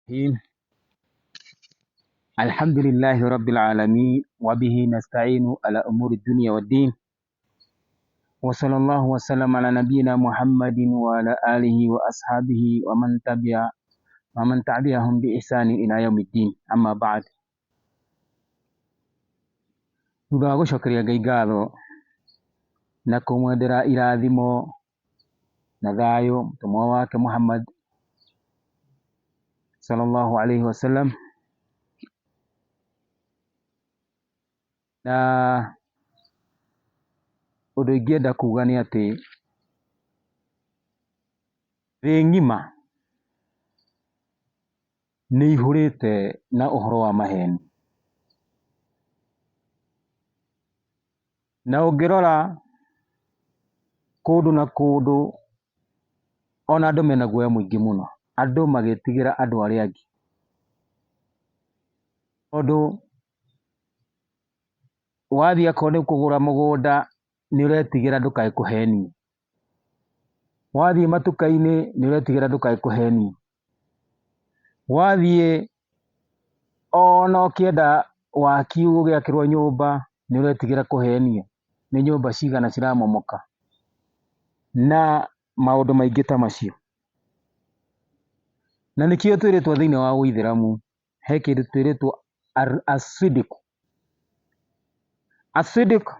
الرحيم. الحمد لله رب العالمين وبه نستعين على أمور الدنيا والدين وصلى الله وسلم على نبينا محمد وعلى آله وأصحابه ومن تبعهم بإحسان إلى يوم الدين أما بعد. Thutha wa gũcokeria Ngai ngatho na kũmwendera irathimo na thayũ mũtũmwo wake Muhammad sallallahu alaihi wasallam, na ũndũ ingĩenda kuga nĩ atĩ thĩ ng'ima nĩ ĩihũrĩte na ũhoro wa maheni. Na ũngĩrora kũndũ na kũndũ, ona andũ mena guoya mũingĩ mũno, andũ magĩtigĩra andũ arĩa angĩ. Tondũ wathiĩ akorwo nĩ kũgũra mũgũnda nĩ ũretigĩra ndũkae kũhenio. Wathiĩ matuka-inĩ nĩ ũretigĩra ndũkae kũhenio. Wathiĩ ona ũkĩenda waki ũgĩakĩrwo nyũmba nĩ ũretigĩra kũhenio nĩ nyũmba cigana ciramomoka na maũndũ maingĩ ta macio. Na nĩkĩo twĩrĩtwo thĩinĩ wa ũithĩramu he kĩndũ twĩrĩtwo asidiku. Asidiku,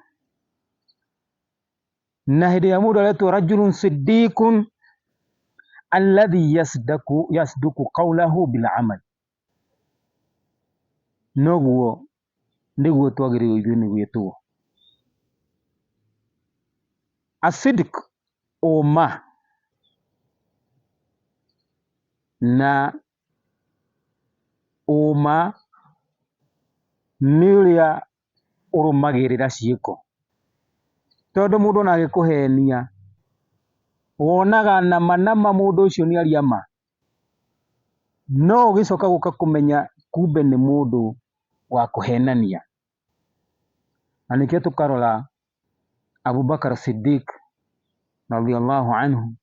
na hĩndĩ ĩrĩa mũndũ aretwo rajulun siddiqun alladhi yasduku qawlahu bil amal, noguo nĩguo twagĩrĩirwo ithuĩ nĩ gwĩtwo asidik, ũma na ũma nĩ ũrĩa ũrũmagĩrĩra ciĩko. Tondũ mũndũ ona agĩkũhenia wonaga nama nama mũndũ ũcio nĩ aria ma, no ũgĩcoka gũka kũmenya kumbe nĩ mũndũ wa kũhenania. Na nĩkĩo tũkarora Abubakar Siddiq radhiallahu anhu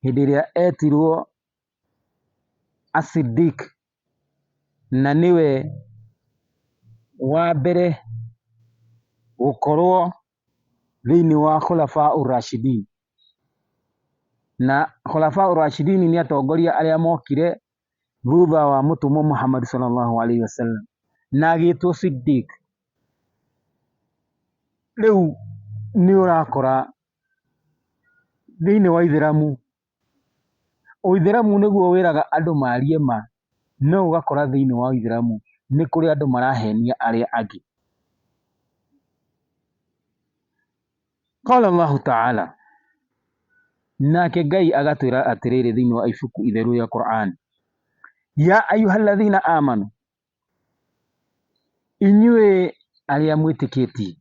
hĩndĩ ĩrĩa etirwo Asiddiq, na nĩwe wa mbere gũkorwo thĩinĩ wa Khulafa Urashidin. Na Khulafa Urashidin nĩ atongoria arĩa mokire thutha wa mũtũmwo Muhammad sallallahu alaihi wasallam, na agĩtwo Siddiq. Rĩu nĩ ũrakora thĩinĩ wa Ithĩramu, Ũithĩramu nĩguo wĩraga andũ marie ma, no ũgakora thĩinĩ wa Ũithĩramu nĩ kũrĩ andũ marahenia arĩa angĩ. Qala Allahu Ta'ala, nake Ngai agatwĩra atĩrĩrĩ thĩinĩ wa ibuku itheru rĩa Quran, ya ayyuhalladhina amanu, inyuĩ arĩa mwĩtĩkĩtie.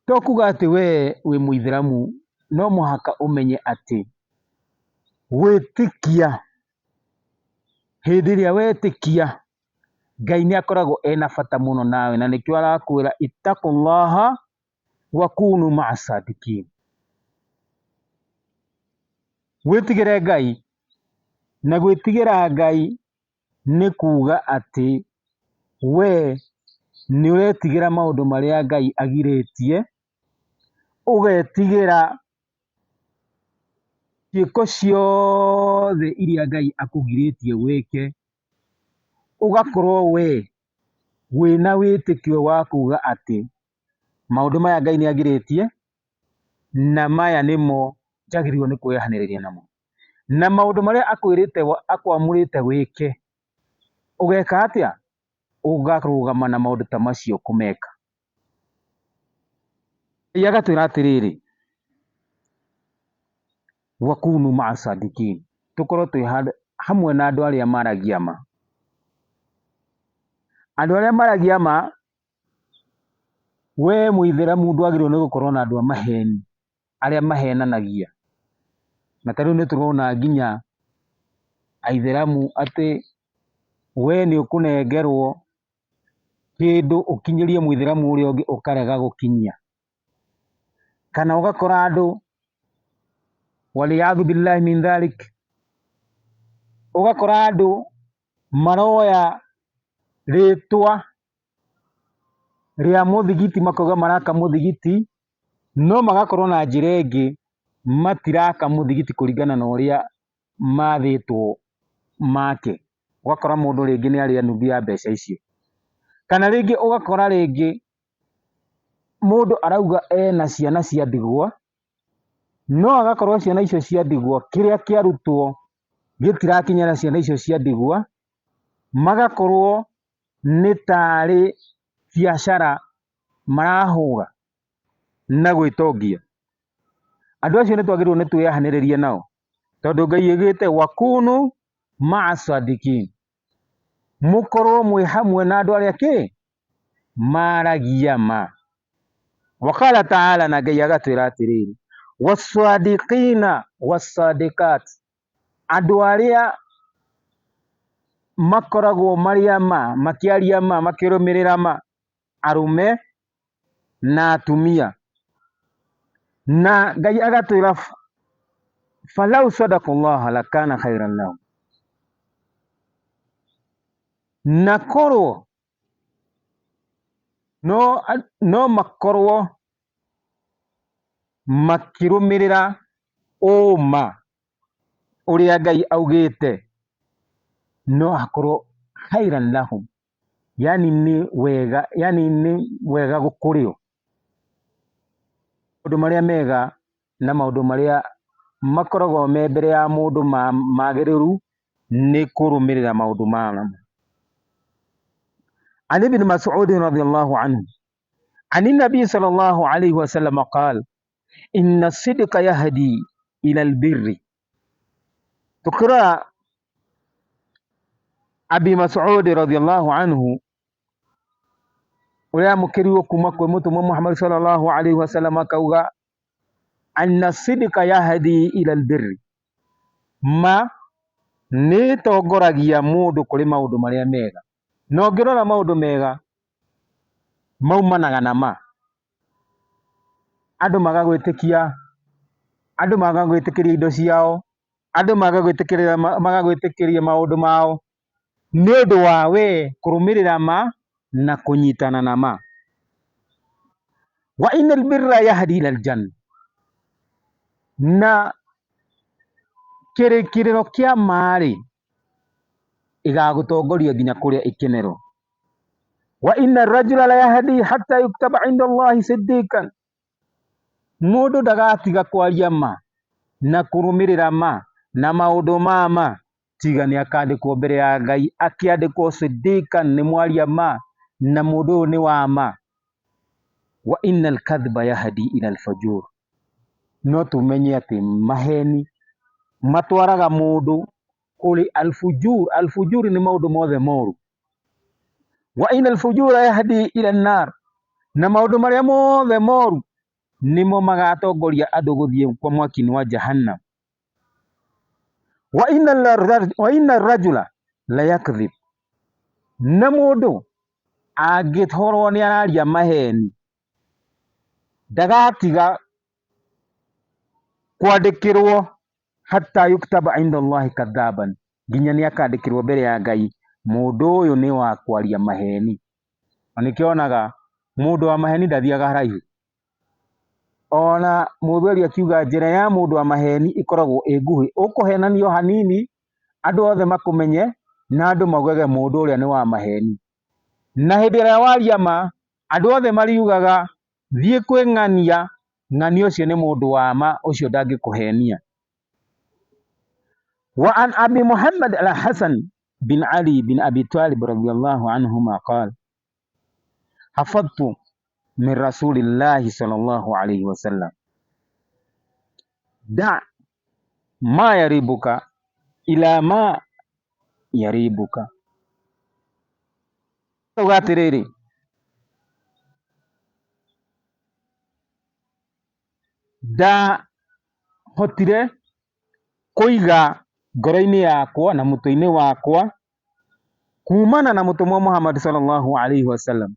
To kuga atĩ we wĩ mũithĩramu, no mũhaka ũmenye atĩ gwĩtĩkia, hĩndĩ ĩrĩa wetĩkia Ngai nĩ akoragwo ena bata mũno nawe, na nĩkĩo arakwĩra ittaqullaha wa kunu maa sadiqin. Wĩtigĩre Ngai, na gwĩtigĩra Ngai nĩ kuga atĩ we nĩ ũretigĩra maũndũ marĩa Ngai agirĩtie, ũgetigĩra ciĩko ciothe iria Ngai akũgirĩtie wĩke, ũgakorwo we wĩna wĩtĩkio wa kuga atĩ maũndũ maya Ngai nĩ agirĩtie na maya nĩmo njagĩrĩirwo nĩ kwĩyehanĩrĩria namo. Na maũndũ marĩa akwĩrĩte akwamũrĩte wĩke, ũgeka atĩa? Ũkarũgama na maũndũ ta macio kũmeka. Ngai agatwĩra atĩrĩrĩ, wakunu maa sadiqin, tũkorwo twĩ hamwe na andũ arĩa maragia ma. Andũ arĩa maragia ma, we mũithĩramu ndwagĩrĩirwo nĩ gũkorwo na andũ a maheni, arĩa mahenanagia. Na ta rĩu nĩ tũrona nginya aithĩramu atĩ we nĩ ũkũnengerwo kĩndũ ũkinyĩrie mũithĩramu ũrĩa ũngĩ ũkarega gũkinyia. Kana ũgakora andũ waliyadhu billahi min dhalik, Ũgakora andũ maroya rĩtwa rĩa mũthigiti makauga maraka mũthigiti, no magakorwo na njĩra ĩngĩ matiraka mũthigiti kũringana na ũrĩa mathĩtwo make. Ũgakora mũndũ rĩngĩ nĩ arĩa nuthu ya mbeca icio. Kana rĩngĩ ũgakora rĩngĩ mũndũ arauga ena ciana cia ndigwa, no agakorwo ciana icio cia ndigwa kĩrĩa kĩarutwo gĩtirakinyĩra ciana icio cia ndigwa, magakorwo nĩ tarĩ biacara marahũra na gwĩtongia. Andũ acio nĩ twagĩrĩirwo nĩ twĩyahanĩrĩrie nao, tondũ Ngai augĩte wakunu maa sadiqin, mũkorwo mwĩ hamwe na andũ arĩa kĩ maragia ma. Wakala taala, na Ngai agatwĩra atĩrĩrĩ, wasadiqina wasadiqat, andũ arĩa makoragwo marĩ a ma, makĩaria ma, makĩrũmĩrĩra ma, arũme na atumia. Na Ngai agatwĩra falau sadaqullaha lakana khairan lahum, na korwo no makorwo makĩrũmĩrĩra ũma ũrĩa Ngai augĩte, no akorwo khairan lahum, yani nĩ wega, yani nĩ wega kũrĩ o. Maũndũ marĩa mega na maũndũ marĩa makoragwo me mbere ya mũndũ magĩrĩru nĩ kũrũmĩrĩra maũndũ ma. An Ibn Mas'ud radhiyallahu anhu عن النبي صلى الله عليه وسلم قال إن الصدق يهدي إلى البر. تقرأ Abi Mas'ud radhiyallahu anhu ũrĩa amũkĩrirwo kuma kwĩ mũtũmwo Muhammad sallallahu alaihi wasallam akauga anna sidqa yahdi ila albirri, ma nĩ ĩtongoragia mũndũ kũrĩ maũndũ marĩa mega. Na ũngĩrora maũndũ mega maumanaga na ma, andũ magagwĩtĩkia, andũ magagwĩtĩkĩria indo ciao, andũ magagwĩtĩkĩria, magagwĩtĩkĩria maũndũ mao nĩ ũndũ wa we kũrũmĩrĩra ma na kũnyitana na ma. Wa innal birra yahdi ila aljanna, na kĩrĩkĩrĩro kĩa ma-rĩ ĩgagũtongoria nginya kũrĩa ikenero. Wa inna rajula la yahdi hatta yuktaba inda Allahi siddiqan, mũndũ ndagatiga kwaria ma na kũrũmĩrĩra ma na maũndũ ma ma tiga nĩ akandĩkwo mbere ya Ngai akĩandĩkwo siddiqan, nĩ mwaria ma na mũndũ ũyũ nĩ wa ma. Wa innal kadhiba yahdi ila alfujur, no tũmenye atĩ maheni matwaraga mũndũ kũrĩ alfujur. Alfujur nĩ maũndũ mothe moru. Wa innal fujura yahdi ila nar, na maũndũ marĩa mothe moru nĩmo magatongoria andũ gũthiĩ kwa mwaki-inĩ wa jahannam. Wa inna rajula la yakdhib, na mũndũ angĩkorwo nĩ araria maheni ndagatiga kwandĩkĩrwo hatta yuktaba inda Allahi kadhaban, nginya nĩ akandĩkĩrwo mbere ya Ngai mũndũ ũyũ nĩ wa kwaria maheni. Na nĩkĩo onaga mũndũ wa maheni ndathiaga haraihu. Ona mũthweri akiuga njĩra ya mũndũ wa maheni ĩkoragwo ĩ nguhĩ, ũkũhenanio hanini andũ othe makũmenye na andũ maugage mũndũ ũrĩa nĩ wa maheni. Na hĩndĩ ĩrĩa waria ma, andũ othe mariugaga thiĩ kwĩ ng'ania, ng'ania ũcio nĩ mũndũ wa ma, ũcio ndangĩkũhenia. Wa an Abi Muhammad al-Hasan bin Ali bin Abi Talib radhiyallahu anhuma qala hafadhtu min rasulillahi sallallahu alayhi wasallam da ma yaribuka ila ma yaribuka. Auga atĩrĩrĩ, ndahotire kũiga ngoro-inĩ yakwa na mũtwe-inĩ wakwa kumana na mũtũmwo Muhammad sallallahu alaihi wasallam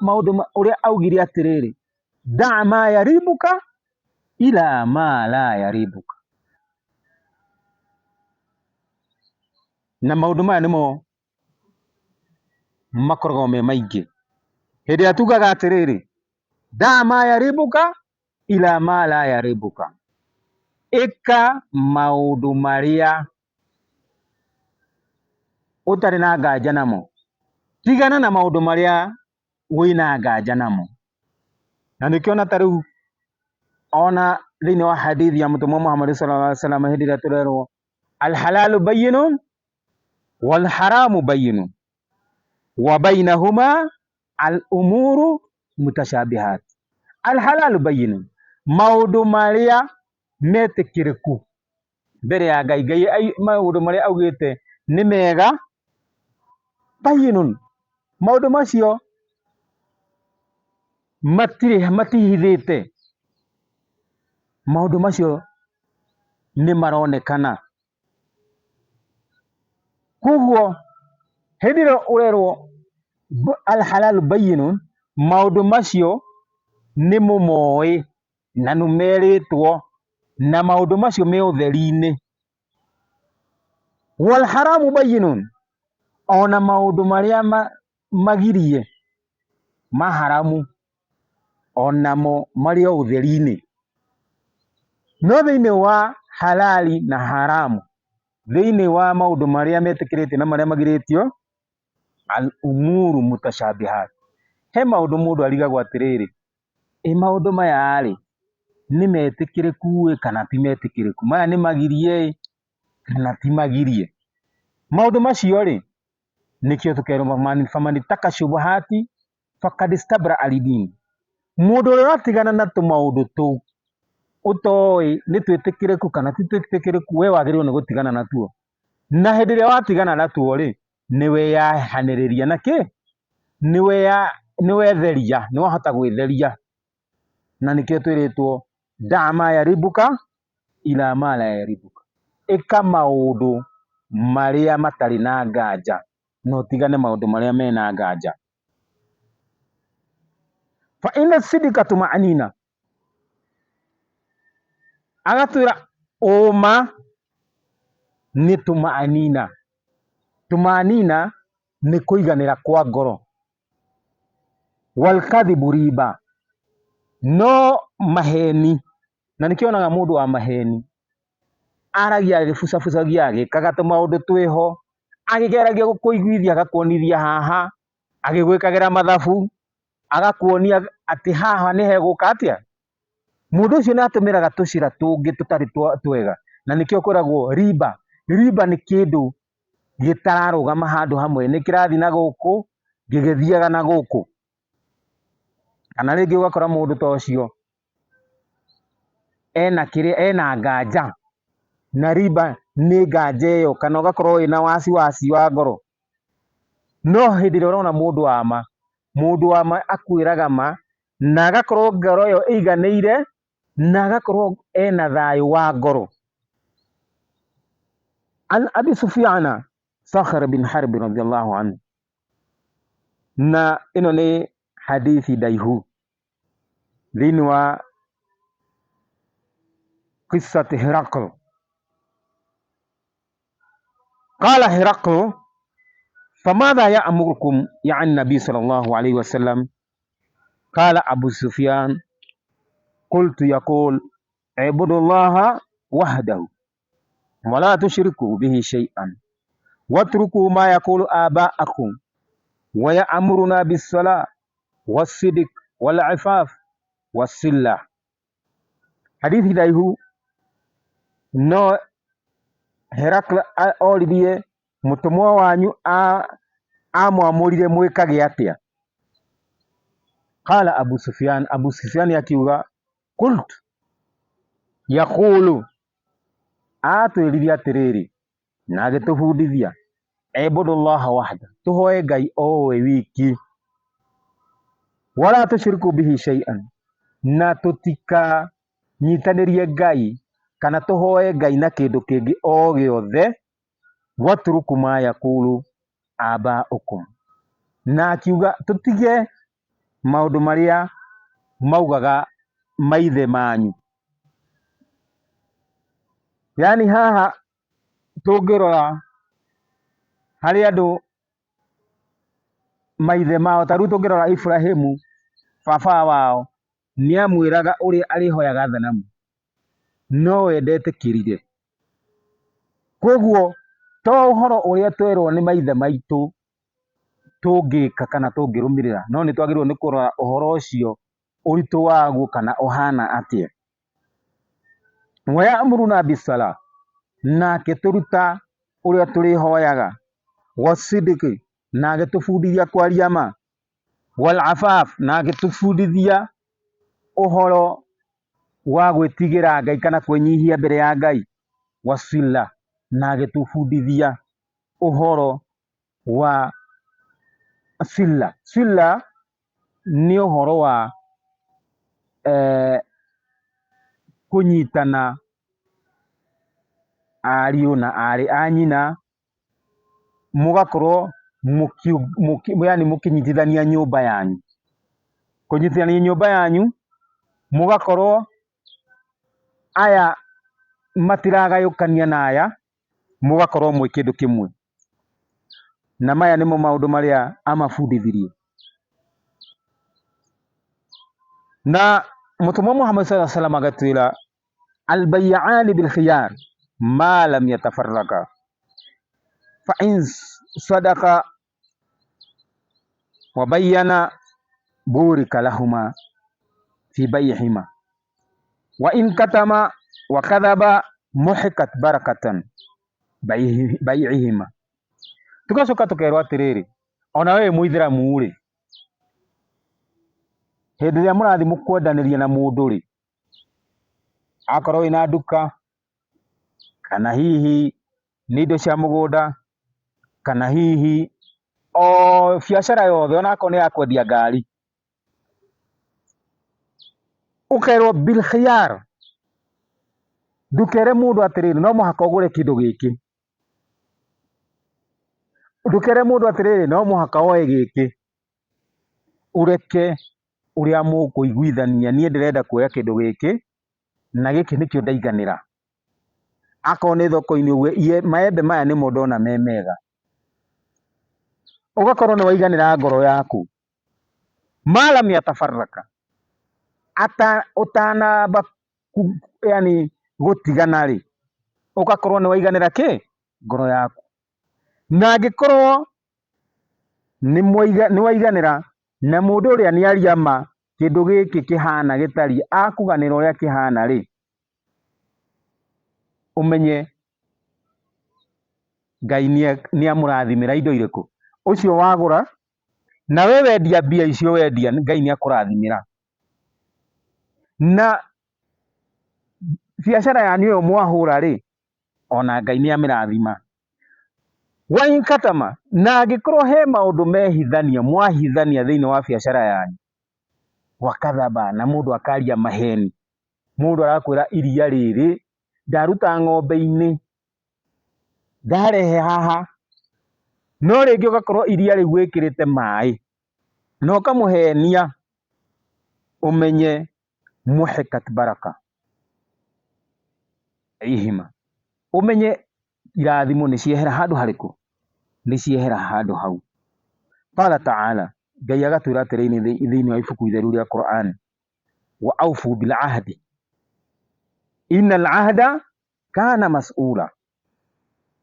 maũndũ ũrĩa augire atĩrĩrĩ, da ma yaribuka ila ma la yaribuka. Na maũndũ maya nĩmo makoragwo me maingĩ. Hĩndĩ ĩrĩa tugaga atĩrĩrĩ, daa ma yaribuka ila ma la yaribuka, ĩka maũndũ marĩa ũtarĩ na nganja namo, tigana na maũndũ marĩa wĩna nganja namo. Na nĩkĩo ona ta rĩu ona thĩinĩ wa hadithi ya Mũtũmwo Muhammad sallallahu alaihi wasallam hĩndĩ ĩrĩa tũrerwo alhalalu bayyinun walharamu bayyinun wa bainahuma al-umuru mutashabihat. Alhalalu bayyinun, maũndũ marĩa metĩkĩrĩku mbere ya Ngai, Ngai maũndũ marĩa augĩte nĩ mega, bayyinun, maũndũ macio matirĩ matihithĩte, maũndũ macio nĩ maronekana. Koguo hĩndĩ ĩrĩa ũrerwo alhalalu bayyinun, maũndũ macio nĩ mũmoĩ na nĩ merĩtwo na maũndũ macio me ũtheri-inĩ. Walharamu bayyinun, ona maũndũ marĩa magirie ma haramu onamo marĩ o ũtheri-inĩ. No thĩinĩ wa halali na haramu, thĩinĩ wa maũndũ marĩa metĩkĩrĩtio na marĩa magirĩtio, al umuru mutashabihat, he maũndũ mũndũ arigagwo atĩrĩrĩ, ĩ maũndũ maya rĩ, nĩ metĩkĩrĩku ĩ kana ti metĩkĩrĩku, maya nĩ magirie ĩ kana ti magirie. Maũndũ macio rĩ, nĩkĩo tũkerwo famanittaka shubuhati fakad istabra alidini, mũndũ ũrĩa ũratigana na tũmaũndũ tũu ũtoĩ nĩ twĩtĩkĩrĩku kana ti twĩtĩkĩrĩku, we wagĩrĩirwo nĩ gũtigana natuo. Na hĩndĩ ĩrĩa watigana natuo rĩ, nĩ weyahanĩrĩria na kĩ? Nĩ wetheria, nĩ wahota gwĩtheria. Na nĩkĩo twĩrĩtwo daa ma yaribuka ila ma la yaribuka, ĩka maũndũ marĩa matarĩ na nganja na ũtigane maũndũ marĩa mena nganja. Fa inna sidika tumanina, agatwĩra ũma nĩ tumanina. Tumanina nĩ kũiganĩra kwa ngoro. Walkadhibu riba, no maheni, na nĩkĩo wonaga mũndũ wa maheni aragia agĩbucabucagia, agĩkaga tũmaũndũ twĩho, agĩgeragia gũkũiguithia agakuonithia haha, agĩgwĩkagĩra mathabu, agakuonia atĩ haha nĩ hegũka atĩa. Mũndũ ũcio nĩ atũmĩraga tũcĩra tũngĩ tũtarĩ twega, na nĩkĩo kwĩragwo riba. Riba nĩ kĩndũ gĩtararũgama handũ hamwe, nĩ kĩrathiĩ na gũkũ gĩgĩthiaga na gũkũ. Kana rĩngĩ ũgakora mũndũ ta ũcio ena kĩrĩa, ena nganja, na riba nĩ nganja ĩyo, kana ũgakorwo wĩna wasiwasi wa ngoro. No hĩndĩ ĩrĩa ũrona mũndũ wa ma, mũndũ wa ma akwĩraga ma, na agakorwo ngoro ĩyo ĩiganĩire, na agakorwo ena thayũ wa ngoro. An Abi Sufyana Sakhar bin Harb radhiallahu anhu, na ĩno nĩ hadithi ndaihu thĩinĩ wa qissat Hirakl. Qala Hirakl famadha ya'murukum ya nabi sallallahu alayhi wasallam qala Abu Sufyan qultu yaqul ibudu llaha wahdahu wala tushriku bihi shay'an watruku ma yaqulu aba'akum wa ya'muruna bis-salah was-sidq wal-'ifaf was-silla. Hadithi ndaihu no Herakla oririe mũtũmwo wanyu amwamũrire mwĩkage atĩa? Qala Abu Sufyan, Abu Sufyan akiuga qult yaqulu, atwĩrire atĩrĩrĩ na agĩtũbundithia ibudullaha wahda, tũhoe Ngai o we wiki, wala tushriku bihi shay'an, na tũtikanyitanĩrie Ngai kana tũhoe Ngai na kĩndũ kĩngĩ o gĩothe, waturuku ma yakulu abaukum, na akiuga tũtige maũndũ marĩa maugaga maithe manyu. Yani haha tũngĩrora Harĩ andũ maithe mao, ta rĩu tũngĩrora Iburahĩmu baba wao nĩ amwĩraga ũrĩa arĩhoyaga thanamu, no we ndetĩkĩrire. Koguo to ũhoro ũrĩa twerwo nĩ maithe maitũ tũngĩka kana tũngĩrũmĩrĩra, no nĩ twagĩrĩirwo nĩ kũrora ũhoro ũcio ũritũ waguo kana ũhana atĩa. Wayamuruna bisala, na akĩtũruta ũrĩa tũrĩhoyaga, wasidiki, na agĩtũbundithia kwaria ma, wal afaf, na agĩtũbundithia ũhoro wa gwĩtigĩra Ngai kana kwĩnyihia mbere ya Ngai, wasila, na agĩtũbundithia ũhoro wa sila. Sila nĩ ũhoro wa kũnyitana ariũ na aarĩ a nyina, mũgakorwo yaani mũkĩnyitithania nyũmba yanyu. Kũnyitithania nyũmba yanyu, mũgakorwo aya matiragayũkania na aya, mũgakorwo mwĩ kĩndũ kĩmwe. Na maya nĩmo maũndũ marĩa amabundithirie. Na Mũtũmwo Muhammad sallallahu alaihi wasallam agatwĩra albayyani bilkhiyar ma lam yatafarraka fa in sadaka wa bayyana burika lahuma fi bay'ihima wa in katama wa kadhaba muhikat barakatan bay'ihima. Tugacoka tukerwo atiriri, ona we wĩ mũithĩramu rĩ, hĩndĩ ĩrĩa mũrathiĩ mũkwendanĩria na mũndũ rĩ, akorwo wĩna nduka kana hihi nĩ indo cia mũgũnda, kana hihi o biacara yothe onakorwo nĩ ya kwendia ngari, ũkerwo bil khiyar, ndũkere mũndũ atĩrĩrĩ no mũhaka ũgũre kĩndũ gĩkĩ, ndũkere mũndũ atĩrĩrĩ no mũhaka woe gĩkĩ, ũreke ũrĩa mũkũiguithania, niĩ ndĩrenda kuoya kĩndũ gĩkĩ na gĩkĩ nĩkĩo ndaiganĩra. Akorwo nĩ thoko-inĩ ũguo, maembe maya nĩmo ndona me mega. Ũgakorwo nĩ waiganĩra ngoro yaku. Malam yatafaraka, ũtanamba yani gũtigana rĩ, ũgakorwo nĩ waiganĩra kĩ? Ngoro yaku. Na angĩkorwo nĩ waiganĩra na mũndũ ũrĩa nĩ aria ma kĩndũ gĩkĩ kĩhana gĩtariĩ, akũganĩra ũrĩa kĩhana rĩ, ũmenye Ngai nĩ amũrathimĩra indo irĩkũ? Ũcio wagũra, na we wendia mbia icio wendia, Ngai nĩ akũrathimĩra. Na biacara yanyu ĩyo mwahũra rĩ, ona Ngai nĩ amĩrathima. Wainkatama, na angĩkorwo he maũndũ mehithania, mwahithania thĩinĩ wa biacara yanyu, wakathaba, na mũndũ akaria maheni, mũndũ arakwĩra iria rĩrĩ ndaruta ng'ombe-inĩ ndarehe haha, no rĩngĩ ũgakorwo iria rĩu wĩkĩrĩte maĩ na ũkamũhenia, ũmenye muhikat baraka ihima, ũmenye irathimo nĩ ciehera handũ harĩkũ? Nĩ ciehera handũ hau. Qala taala, Ngai agatwĩra atĩrĩrĩ thĩinĩ wa ibuku itheru rĩa Quran, wa aufu bil ahdi innal ahda kana mas'ula.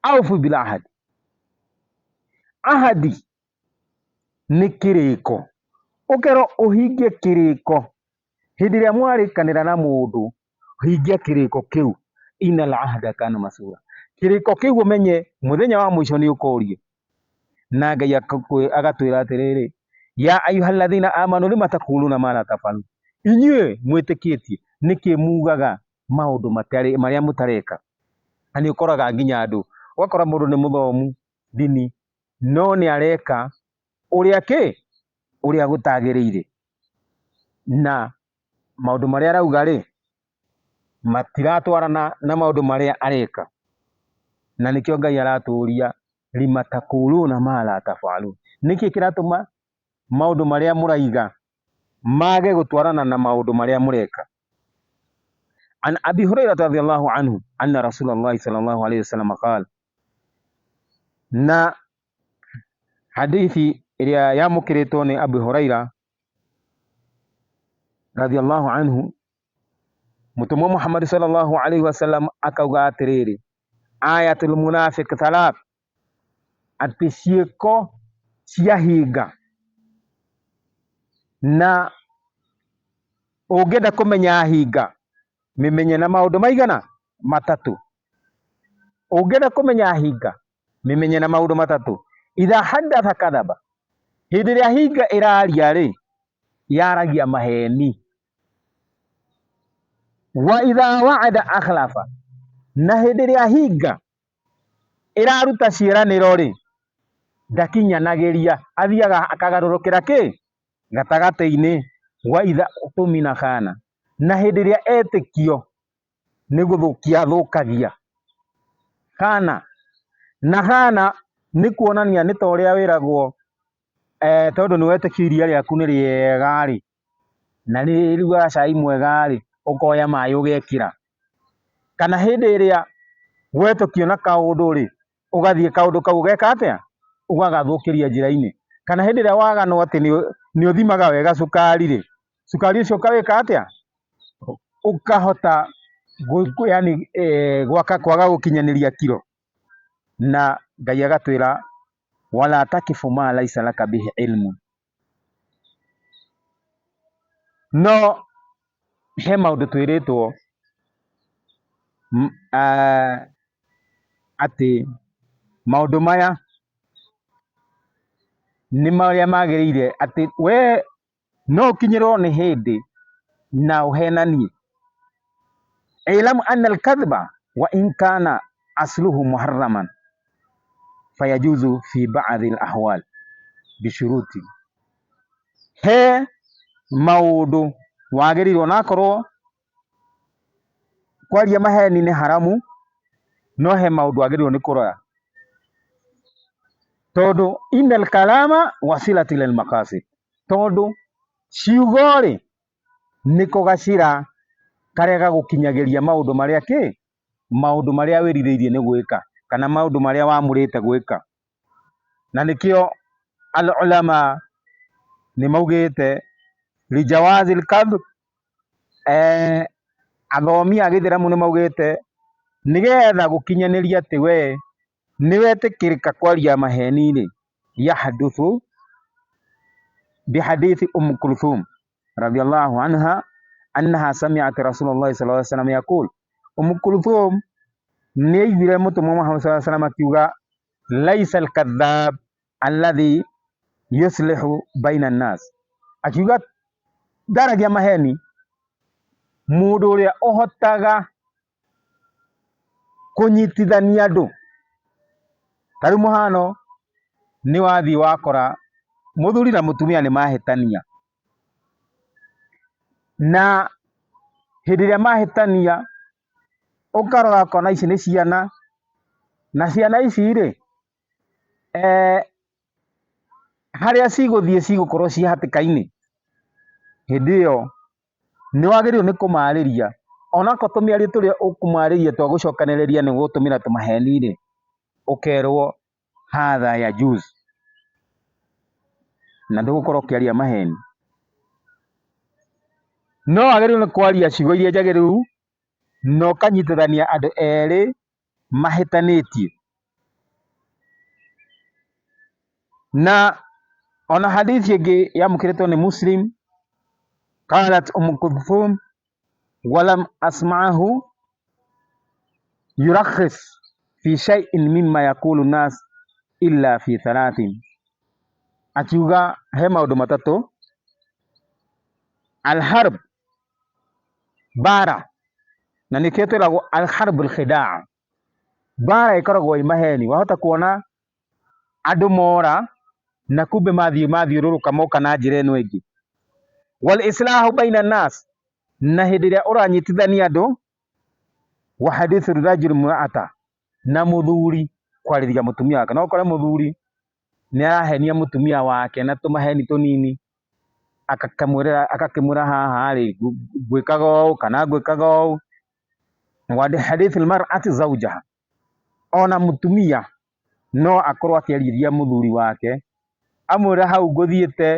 Aufu bil ahdi, ahadi nĩ kĩrĩko, ũkerwo ũhingie kĩrĩko. Hĩndĩ ĩrĩa mwarĩkanĩra na mũndũ, hingia kĩrĩko kĩu, innal ahda kana mas'ula. Kĩrĩko kĩu ũmenye mũthenya wa mũico nĩ ũkorio. Na Ngai agatwĩra atĩrĩrĩ, ya ayuhaladhina amanu lima taquluna ma la tafalun, inyuĩ mwĩtĩkĩtie nĩkĩ mugaga maũndũ marĩa mũtareka? Na nĩ ũkoraga nginya andũ, ũgakora mũndũ nĩ mũthomu ndini, no nĩ areka ũrĩa kĩ? Ũrĩa gũtagĩrĩire. Na maũndũ marĩa arauga rĩ, matiratwarana na maũndũ marĩa areka. Na nĩkĩo Ngai aratũria lima taquluna ma la tafalun, nĩkĩ kĩratũma maũndũ marĩa mũraiga mage gũtwarana na maũndũ marĩa mũreka? An Abi Hurairah radhiyallahu anhu anna Rasulullah sallallahu alayhi wasallam qala, na Hadithi ĩrĩa yamũkĩrĩtwo nĩ Abu Huraira radhiallahu anhu, Mũtũmwo Muhammad sallallahu alaihi wasallam akauga atĩrĩrĩ, ayatul munafiq thalath, atĩ ciĩko cia hinga, na ũngĩenda kũmenya hinga mĩmenye na maũndũ maigana? Matatũ. Ũngĩenda kũmenya hinga mĩmenye na maũndũ matatũ. Idha hadatha kadhaba, hĩndĩ ĩrĩa hinga ĩraria rĩ, yaragia maheni. Wa idha waada akhlafa, na hĩndĩ ĩrĩa hinga ĩraruta ciĩranĩro rĩ, ndakinyanagĩria, athiaga akagarũrũkĩra kĩ? Gatagatĩ-inĩ. Wa idha tumina khana, na hĩndĩ ĩrĩa etĩkio nĩ gũthũkia athũkagia. Khana, na khana nĩ kuonania nĩ ta ũrĩa wĩragwo tondũ nĩ wetĩkio iria rĩaku nĩ rĩega rĩ, na nĩ rĩrugaga cai mwega rĩ, ũkoya maĩ ũgekĩra. Kana hĩndĩ ĩrĩa wetũkio na kaũndũ rĩ, ũgathiĩ kaũndũ kau ũgeka atĩa? Ũgagathũkĩria njĩra-inĩ. Kana hĩndĩ ĩrĩa waganwo atĩ nĩ ũthimaga wega cukari rĩ, cukari ũcio ũkawĩka atĩa? Ũkahota yani gwaka kwaga gũkinyanĩria kiro. Na Ngai agatwĩra wala takifu ma laisa laka bihi ilmu. No he maũndũ twĩrĩtwo atĩ maũndũ maya nĩ marĩa magĩrĩire atĩ we no ũkinyĩrwo nĩ hĩndĩ na ũhenanie. Ilamu anna alkadhba wa in kana asluhu muharraman fayajuzu fi ba'dhi alahwal bishuruti. He maũndũ wagĩrĩirwo onakorwo kwaria maheni nĩ haramu, no he maũndũ wagĩrĩirwo nĩ kũrora. Tondũ innal kalama wasilatu ilal maqasid, tondũ ciugo rĩ nĩko gacĩra karĩa gagũkinyagĩria maũndũ marĩa kĩ, maũndũ marĩa wĩrirĩirie nĩ gwĩka kana maũndũ marĩa wamũrĩte gwĩka. Na nĩkĩo al ulama nĩ maugĩte lijawazi lkadhib, athomi a gĩithĩramu nĩ maugĩte nĩgetha gũkinyanĩria atĩ we nĩ wetĩkĩrĩka kwaria maheni rĩ, yahduthu bihadithi Umm Kulthum radhiallahu anha annaha sami'at Rasulullah sallallahu alaihi wasallam yaqul. Umm Kulthum nĩ aiguire Mũtũmwo Muhammad sallallahu alaihi wasallam akiuga laisa alkadhab alladhi yuslihu baina nnas, akiuga ndaragia maheni mũndũ ũrĩa ũhotaga kũnyitithania andũ. Ta rĩu mũhano nĩ wathiĩ wakora mũthuri na mũtumia nĩ mahĩtania, na hĩndĩ ĩrĩa mahĩtania ũkarora ũkona ici nĩ ciana, na ciana ici rĩ, harĩa cigũthiĩ cigũkorwo ciĩ hatĩka-inĩ. Hĩndĩ ĩyo nĩ wagĩrĩirwo nĩ kũmarĩria, onakorwo tũmĩario tũrĩa ũkũmarĩria twa gũcokanĩrĩria nĩ ũgũtũmĩra tũmaheni rĩ, ũkerwo hadha yajuz, na ndũgũkorwo ũkĩaria maheni. No wagĩrĩirwo nĩ kwaria ciugo iria njagĩrĩru na ũkanyitithania andũ erĩ mahĩtanĩtie. Na ona hadithi ĩngĩ yamũkĩrĩtwo nĩ Muslim, qalat Umm Kulthum walam asma'ahu yurakhis fi shay'in mimma yaqulu nas illa fi thalathin, akiuga he maũndũ matatũ, alharb, mbara, na nĩkĩo twĩragwo alharbu alkhidaa, mbara ĩkoragwo ĩ maheni. Wahota kuona andũ mora na kumbe mathiĩ mathiũrũrũka moka na njĩra ĩno ĩngĩ. Wal islahu baina nas, na hĩndĩ ĩrĩa ũranyitithania andũ. Wa hadithu rajul mraata, na mũthuri kwarĩria mũtumia wake. No ũkore mũthuri nĩ arahenia mũtumia wake na tũmaheni tũnini, agakĩmwĩra haha rĩ ngwĩkaga ũũ kana ngwĩkaga ũũ. Wa hadithu almar'ati zawjaha, ona mũtumia no akorwo akĩarĩria mũthuri wake Amwĩre hau ngũthiĩte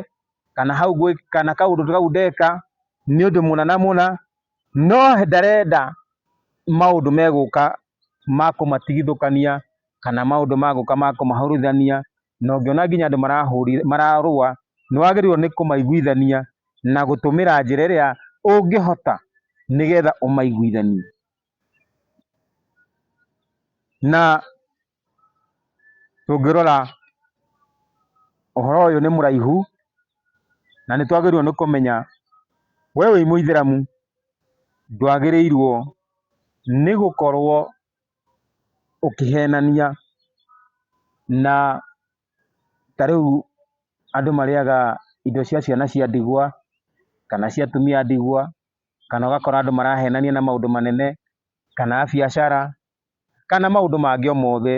kana hau kana kaũndũ kau ndeka nĩ ũndũ mũna na mũna, no ndarenda maũndũ megũka ma kũmatigithũkania kana maũndũ magũka ma kũmahũrithania, na ũngĩona nginya andũ mararũa, nĩ wagĩrĩirwo nĩ kũmaiguithania na gũtũmĩra njĩra ĩrĩa ũngĩhota nĩgetha ũmaiguithanie. Na tũngĩrora ũhoro ũyũ nĩ mũraihu, na nĩ twagĩrĩirwo nĩ kũmenya we wĩ mũithĩramu ndwagĩrĩirwo nĩ gũkorwo ũkĩhenania. Na ta rĩu andũ marĩaga indo cia ciana cia ndigwa, kana cia atumia a ndigwa, kana ũgakora andũ marahenania na maũndũ manene, kana biacara, kana maũndũ mangĩ o mothe.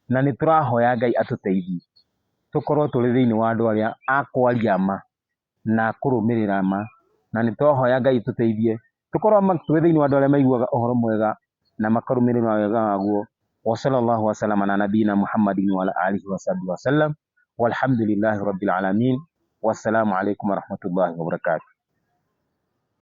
Na nĩ tũrahoya Ngai atũteithie tũkorwo tũrĩ thĩinĩ wa andũ arĩa a kwaria ma na a kũrũmĩrĩra ma. Na nĩ tũrahoya Ngai atũteithie tũkorwo tũrĩ thĩinĩ wa andũ arĩa maiguaga ũhoro mwega na makarũmĩrĩra wega waguo. Wa sallallahu wa sallam ala nabiyina Muhammadin wa ala alihi wa sahbihi wa sallam walhamdulillahi rabbil alamin wassalamu alaikum warahmatullahi wabarakatuh.